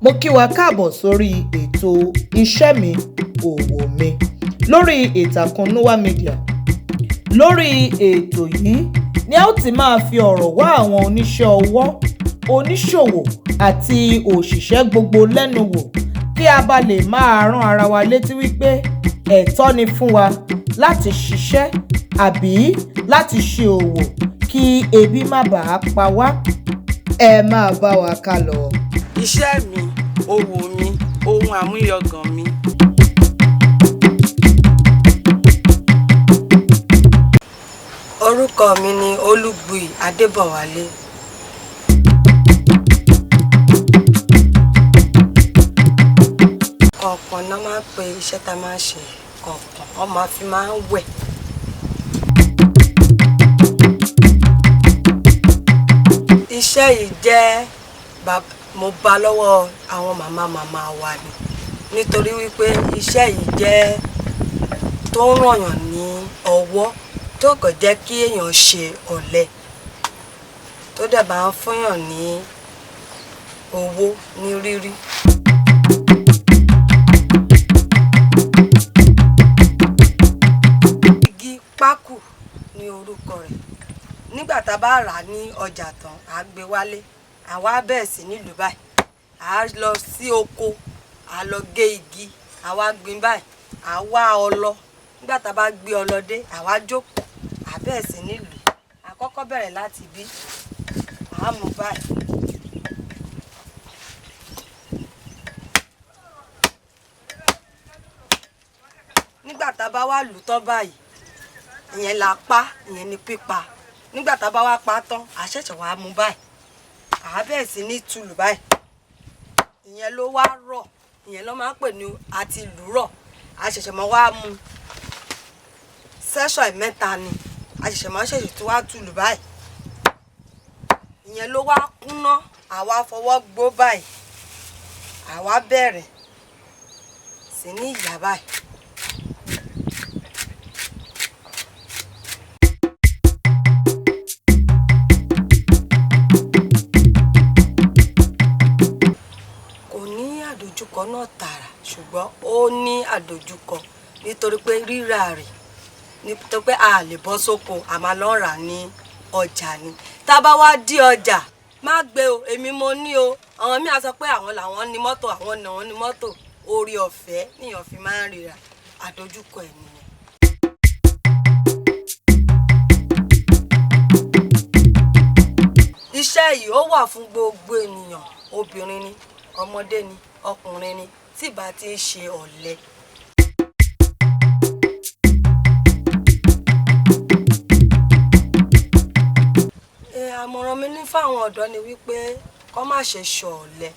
Mo kí wa káàbọ̀ sórí ètò Iṣẹ́ Mi, Òwò Mi lórí ìtàkùn Noah Media. Lórí ètò yìí ni a ó ti máa fi ọ̀rọ̀ wá àwọn oníṣẹ́ ọwọ́, oníṣòwò àti òṣìṣẹ́ gbogbo lẹ́nu wò kí a bá lè máa rán ara wa létí wípé ẹ̀tọ́ ni fún wa láti ṣiṣẹ́ àbí láti ṣe òwò kí ebi má bàa pa wá. Ẹ máa bá wa ká lọ. Iṣẹ́ mi, òwò mi, ohun àmúyangàn mi. Orúkọ mi ni Olúgbùyí Adébọ̀wálé. Kọ̀ọ̀kan náà máa ń pe iṣẹ́ tá a máa ń ṣe, kọ̀ọ̀kan wọ́n máa fi máa ń wẹ̀. Iṣẹ́ yìí jẹ́ mo bá lọ́wọ́ àwọn màmá màmá wa ni, nítorí wípé iṣẹ́ yìí jẹ́ tó ń rànyàn ní ọwọ́, tó kàn jẹ́ kí èèyàn ṣe ọ̀lẹ, tó dẹ̀ máa ń fúnyàn ní owó ní rírí. Igi pákù ni orúkọ rẹ̀. Nígbà tá a bá rà á ní ọjà tán, à á gbé wálé, àwa bẹ̀rẹ̀ sí nílùú báyìí, à á lọ sí oko, à á lọ gé igi, à wá gbin báyìí, à á wá ọlọ. Nígbà tá a bá gbé ọlọ dé, àwa jókòó, à bẹ̀rẹ̀ sí nílùú. À kọ́kọ́ bẹ̀rẹ̀ láti bí, à á mú báyìí. Nígbà tá a bá wá lù tán báyìí, ìyẹn là pa, ìyẹn ni pípa. Nígbà tá a bá wá pa tán, à ṣẹ̀ṣẹ̀ wá mú báyìí, à bẹ̀rẹ̀ sí ní tulù báyìí. Ìyẹn ló wá rọ̀, ìyẹn ló máa ń pè ní àti lù rọ̀. À ṣẹ̀ṣẹ̀ máa wá mú sẹ́ṣọ̀ mẹ́ta ni, à ṣẹ̀ṣẹ̀ máa ṣẹ̀ṣẹ̀ tún wá tulù báyìí. Ìyẹn ló wá kúnná, àwa fọwọ́ gbó báyìí, àwa bẹ̀rẹ̀ sí ní yà báyìí. Kò ní àdojúkọ náà tààrà, ṣùgbọ́n ó ní àdojúkọ nítorí pé rírà rẹ̀, nítorí pé a lè bọ́ sóko, a máa lọ rà ní ọjà ni. Tá a bá wá dé ọjà, má gbé o, èmi mo ní o. Àwọn míì á sọ pé àwọn làwọn ní mọ́tò, àwọn làwọn ní mọ́tò. Orí ọ̀fẹ́ nìyàn fi máa ń ríra. Àdojúkọ ẹ̀ nìyẹn. Iṣẹ́ yìí ó wà fún gbogbo ènìyàn, obìnrin ni, ọmọdé ni, ọkùnrin ni, tí bá ti ń ṣe ọ̀lẹ. Àmọ̀ràn mi ní fáwọn ọ̀dọ́ ni wípé kó má ṣe ṣọ̀lẹ,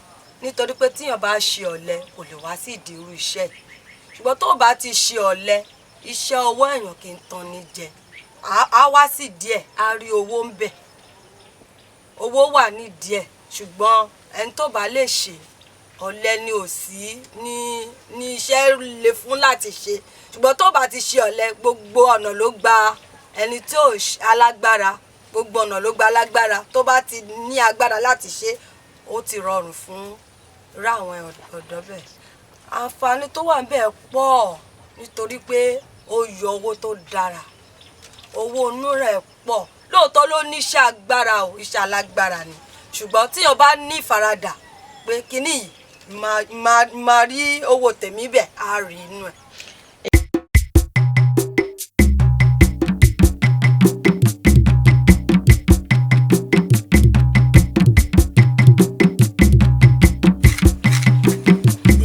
nítorí pé tíyàn bá ṣe ọ̀lẹ kò lè wá sí ìdí irú iṣẹ́ yìí. Ṣùgbọ́n tó bá ti ṣe ọ̀lẹ, iṣẹ́ ọwọ́ èèyàn kì í tan ni jẹ. Á wá sí díẹ̀, á rí owó ń bẹ̀. Owó wà ní díẹ̀, ṣùgbọ́n ẹni tó bá lè ṣe ọ̀lẹ ni ò sí ní iṣẹ́ le fún láti ṣe. Ṣùgbọ́n tó bá ti ṣe ọ̀lẹ, gbogbo ọ̀nà ló gba ẹni tí ò alágbára, gbogbo ọ̀nà ló gba alágbára. Tó bá ti ní agbára láti ṣe, ó ti rọrùn fún irú àwọn ọ̀dọ́ bẹ́ẹ̀. Àǹfààní tó wà níbẹ̀ pọ̀, nítorí pé ó yọ owó tó dára, owó inú rẹ̀ pọ̀. Lóòótọ́ ló ní iṣẹ́ agbára o, iṣẹ́ alágbára ni. Ṣùgbọ́n tí èèyàn bá ní ìfaradà pé kíní yìí máa rí owó tèmi bẹ́ẹ̀, á rí inú ẹ̀.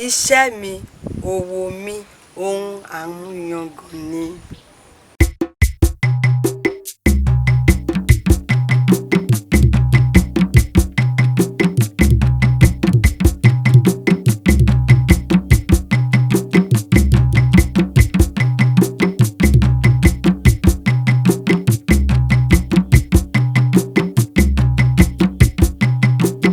Iṣẹ́ mi, òwò mi, ohun àmúyangàn